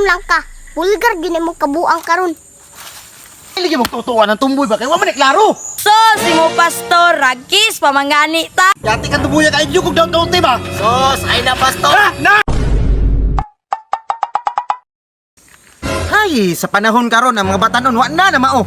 Karon lang ka. Vulgar gyud imong kabuang karon. Lagi magtutuwa ng tumboy ba kay wa man ni klaro. So, si mo pastor, ragkis, pamangani ta. Yati kan tumbuya kay kog daw daw ba? Sos, ay na pastor. Ah, na! Hay, sa panahon karon ang mga batanon wa na na mao.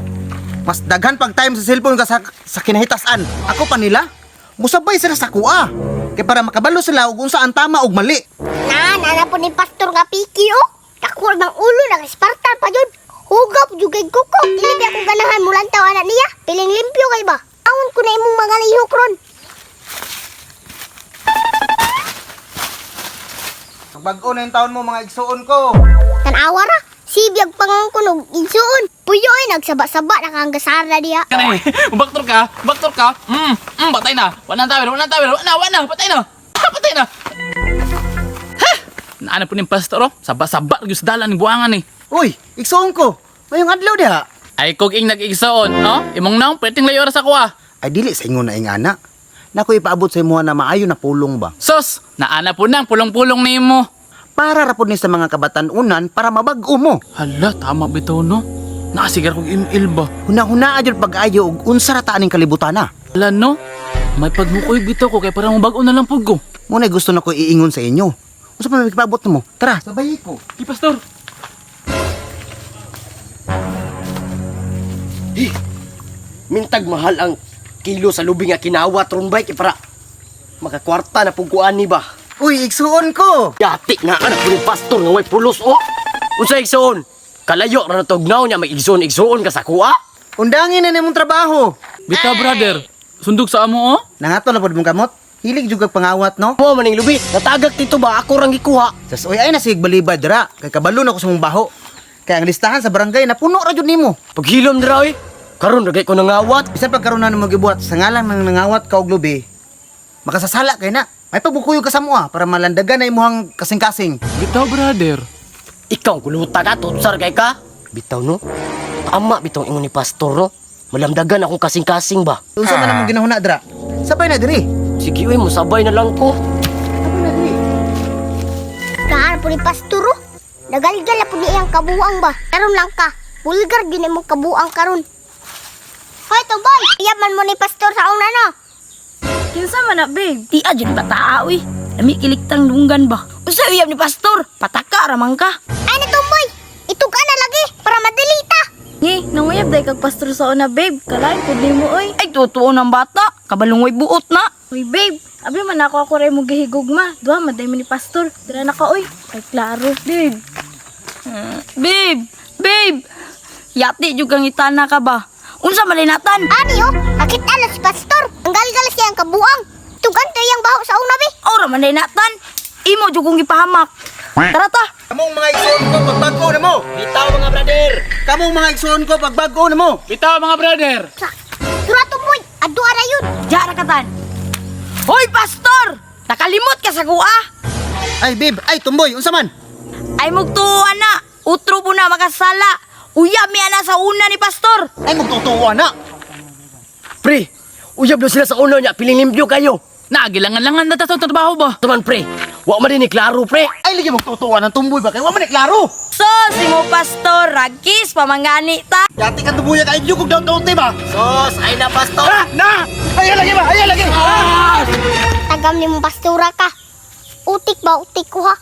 Mas daghan pag time sa cellphone ka sa kinahitasan. Ako pa nila, musabay sila sa kuha. Kay para makabalo sila og unsa ang tama ug mali. Na, nana po ni pastor nga piki oh. Takwar bang ulo nang Spartan pa jud. Hugap jud kay kuko. Dili ba ako ganahan mulantaw ana niya. Piling limpyo kay ba. Awon ko na imong mga lihok ron. Bag-o na yung taon mo mga igsuon ko. Tan-awa ra. Sibiyag pangangkon og insuon. Puyo ay nagsaba-saba na kang gasara diha. Kanay, baktor ka, baktor ka. Patay na. Wala na tawir, wala na tawir, wala na, wala na, patay na. Ah, patay na. Ha? Naana po ning pastor, oh. Saba-saba gyud sa dalan ning buangan ni. Uy, igsuon ko. Mayong adlaw diha. Ay kog ing nag-igsoon, no? Imong naong pwedeng layo ra sa kuha. Ay dili sa ingon na ingana. Nako ipaabot sa imuha na maayo na pulong ba. Sos, naana po nang pulong-pulong nimo. Para ra pud ni sa mga kabatan-unan para mabag-o mo. Hala, tama bitaw no. Nasigar kog ML ba? Huna-huna jud pag-ayo og unsa ra ta aning kalibutan na. Hala no. May pagmukoy bitaw ko kay para mabag-o na lang pud ko. Mo na gusto na ko iingon sa inyo. Unsa pa may ipaabot nimo? Tara, sabay ko. Di pastor. Mintag mahal ang kilo sa lubi nga kinawat ron bay kay para makakwarta na pugkuan ni ba. Uy, igsuon ko. Yati na anak ni pastor nga way pulos oh. Unsa igsoon? Kalayo ra na tugnaw niya may igsoon igsoon ka sa kuha. Undangin na nimong trabaho. Bitaw brother. Sundog sa amo oh. Nangato na pud mong kamot. Hilig jud kag pangawat no. Mo maning lubi, natagak dito ba ako rang gikuha. Sas uy ay na sig balibad dira kay kabalo na ko sa mong baho. Kay ang listahan sa barangay na puno ra jud nimo. Paghilom dira oy. Karon ra kay ko nangawat. Bisan pagkaron na nimo gibuhat sa ngalan ng nangawat ka og lubi, makasasala kay na. May pabukuyog ka sa moa para malandagan na imuhang kasing-kasing. Bitaw brother. Ikaw ang kuluta ka, tutsar kay ka. Bitaw no. Tama bitaw ingon ni pastor no. Malamdagan akong kasing-kasing ba. Unsa man among ginahuna dira? Sabay na diri. Sige oy, musabay na lang ko. Sabay na diri. Kaar po ni pastor oh. Nagalgal na po ni iyang kabuang ba. Karon lang ka. Vulgar gyud imong kabuang karon. Hoy tumboy, iyaman mo ni pastor sa una no. Kinsa man na, babe? Di jud bataa, uy. Lami kiliktang dunggan ba? Unsa uyab ni pastor? Pataka ra man ka. Ay na tumboy, ituga na lagi para madali ta. Ngi, nanguyab day kag pastor sa una, babe. Kalain pud nimo oy. Ay totoo ng bata. Kabalungoy buot na. Uy, babe, abi man ako ako ray mo gihigugma. Duha man day mo ni pastor. Dira na ka oy. Kay klaro. Babe. Babe, babe. Yati jud kang itana ka ba? Unsa malinatan? Ani oh, nakita na si pastor. Ang galgal siya ang kabuang. Tugan to iyang baho sa una be. Ora man natan. Imo jud kong gipahamak. Tara ta. Kamong mga igsuon ko pagbag-o na mo. Bitaw mga brother. Kamong mga igsuon ko pagbag-o na mo. Bitaw mga brother. Sa, Dura tumboy, adto ara yun. Diya ra katan. Hoy pastor! Nakalimot ka sa kuha. Ay babe, ay tumboy, unsa man? Ay mugtuo na. Utro po na makasala. Uyab mi ana sa una ni pastor. Ay magtutuwa na. Pre, uyab na sila sa ulo niya, piling limpyo kayo. Nagilangan-langan na ta sa trabaho ba? Tuman pre, wa man din ni klaro pre. Ay lagi magtutuwa ng tumboy ba kay wa man ni klaro. So, si mo pastor, ragkis, pamangani ta. Yati kan tumbuya kay kog daw daw ba? Sos, ay na pastor. Ah, na! Ay lagi ba? Ay lagi. Ah! Tagam ni mong pastora ka. Utik ba utik ko ha?